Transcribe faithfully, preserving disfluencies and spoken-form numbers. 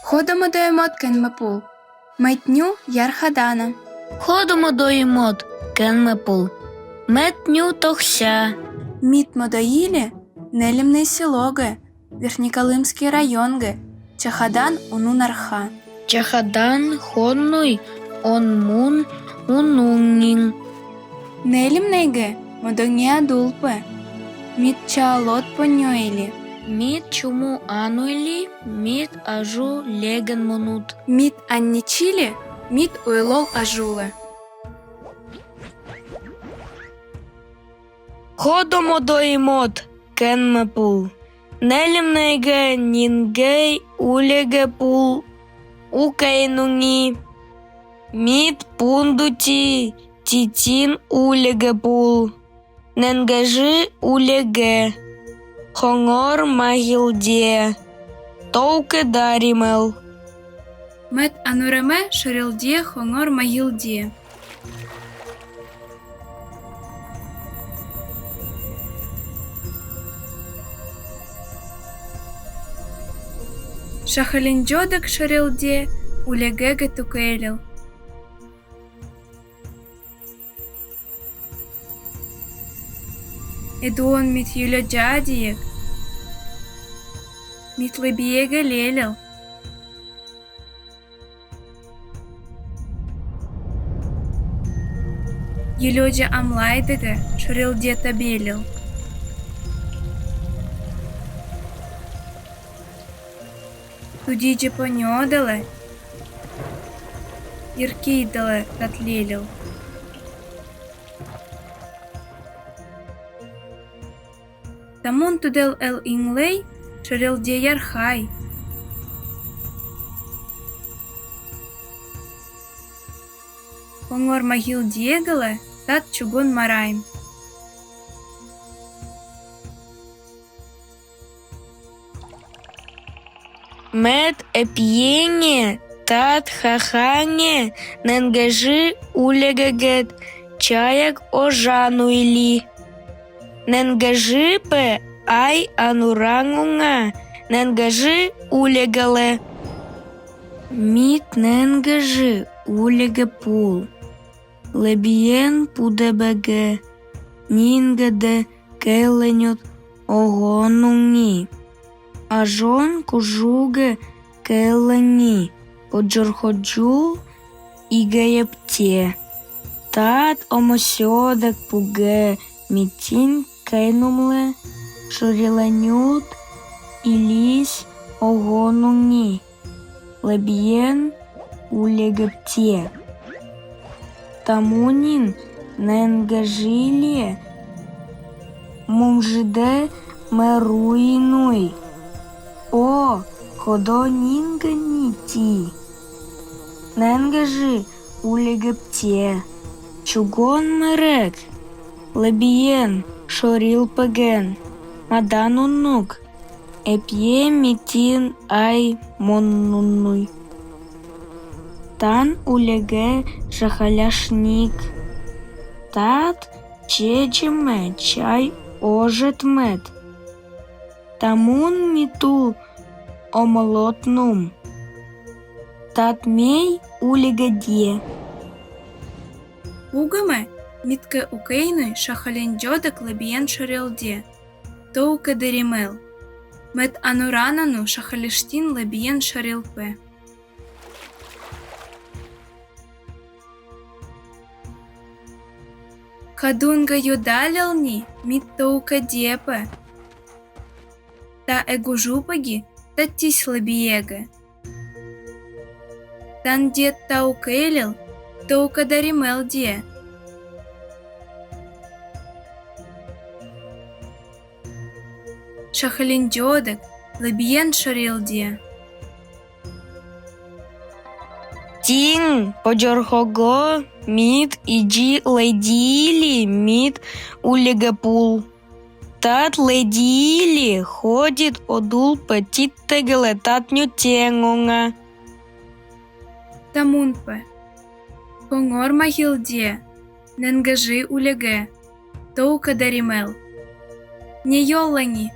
Ходо мӧдӧй мод кенмепул, мед ню ярхадана. Ходо мӧдӧй мод кенмепул, мед ню тохся. Мит мӧдӧй иле Нелимней селогӧ, Верхнеколымский районгӧ, чахадан уну нарха. Чахадан ходнуй он мун унуҥин. Нелимнейгӧ мӧдӧҥгеа дулпӧ, мит чаалод понньо илли. Мит чуму ануй илли, мит ажу легӧн мунут. Мит анничиле, мит уйлол ажулӧ. Ходо мӧдӧй мод кенмепул, Нелимнейгӧ нингӧй улегепул укӧйнуҥи. Мит пундути титин улегепул, ненгажи улегӧ, хоҥор магьылдиӧ, тоукӧ даримел. Мед ануремӧ шорилдиӧ хоҥор магьылдиӧ. Шахалин дзёдӧг шорилдиӧ улегӧгӧ тукӧлил. Эд уун мит йылё дзядьыек, мит лэбиегӧ лелил. Йылё дзя амлайдӧгӧ шорилдиӧ табелил. Тудзи дзепонёдалӧ, йыркидалӧ тат лелил. Тамун тудел эл инлей шорилдиӧ ярхай. Хоҥор магьылдиегалӧ тат чугун марайм. Мед эпьеҥгӧ тат хахаҥгӧ ненгажи улегӧгӧд чаяг ожан уйли. Ненгажи пӧ ай анураҥ уҥа ненгажи улегалӧ. Мит ненгажи улегепул, лэбиен пудебегӧ нингӧдӧ келланют огонуҥи. Ажон кужугӧ келланют, подзорходзул игептэ. Тат омӧсьӧдӧг пугӧ митин кенумлӧ шориланют илис огонуҥи, лэбиен улегептэ. Тамунин ненгажильӧ мумжидӧ мӧрунуй. О, ходо нингӧ нити. Ненгажи улегептэ. Чугун мӧрӧг, лэбиен шорил пегӧн, мадан унук, эпье митин ай моннунуй. Тан улегӧ шахаляшник. Тат чечемӧ чай ожет мед. Тамун митул омӧлотнум. Тат мей улегӧдьӧ. Угӧмӧ миткӧ укӧйнуй шахалин дзёдӧг лэбиен шорилдьӧ, тоукӧ дырим эл. Мед ануранану шахалиштин лэбиен шорил пӧ. Кадунга йодалльылни мит тоукӧ дьепӧ. Та эг ужу паги таттьысь лэбиегӧ. Тан дед та укӧйлил тоукӧ даримелдьӧ. Шахалин дзёдӧг лэбиен шорилдьӧ. Тинь, подзорхогӧ мит иджи лэдиили мит улегепул. Тат лэдиили ходит одул пӧ титтегалӧ тат нютеҥ уҥа. Тамун пӧ. Хоҥор магьылдьӧ, ненгажи улегӧ, тоукӧ даримел. Не йоллани,